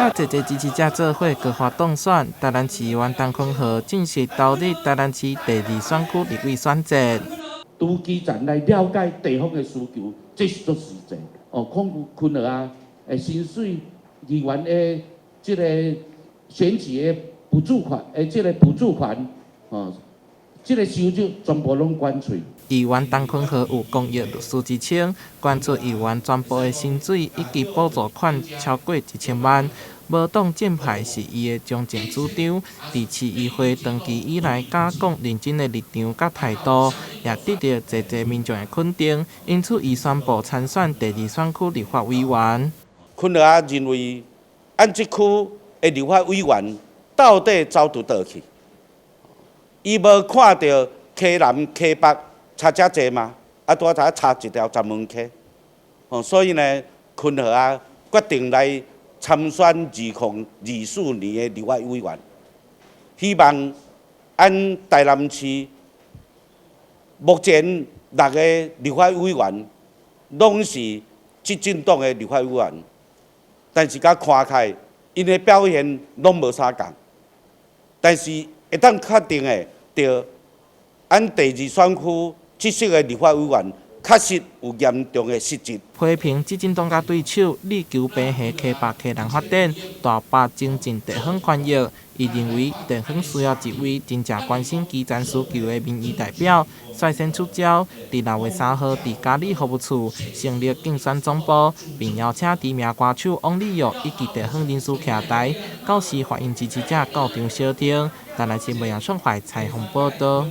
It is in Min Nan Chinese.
佮濟濟支持者做伙豪華當選，台南市議員陳坤和正式投入台南市第二選區立委選戰。拄基層來了解地方的需求，這是足實際。哦，孔坤和啊，薪水議員的這个選舉的補助款，這个補助款，哦，這个收入全部攏捐出。議員陳坤和有公益律師之稱，捐出議員全部的薪水以及補助款超過1000萬。無黨正派是伊的從政主張，佇市議會長期以來敢講認真的立場佮態度，也得著濟濟民眾的肯定。因此，伊宣布參選第二選區立法委員。坤和啊認為，按這區的立法委員到底走佗佗去？伊無看著溪南溪北差遮濟嗎？啊，拄仔差一條閘門溪。哦，所以呢，坤和啊決定來參選2024年的立法委員，希望按台南市目前六个立法委員攏是執政黨的立法委員，但是佮看起來，𪜶的表現攏無啥仝。但是會當確定的，著按第二選區這席的立法委員確實有嚴重的失職。批評執政黨佮對手力求平衡溪北溪南發展，大幅增進地方權益。伊認為地方需要一位真正關心基層需求的民意代表，率先出招。佇6月3號，佇嘉里服務處成立競選總部，並邀請知名歌手王力宏以及地方人士徛台，到時歡迎支持者到場相聽。台南新聞楊雙懷採訪報導。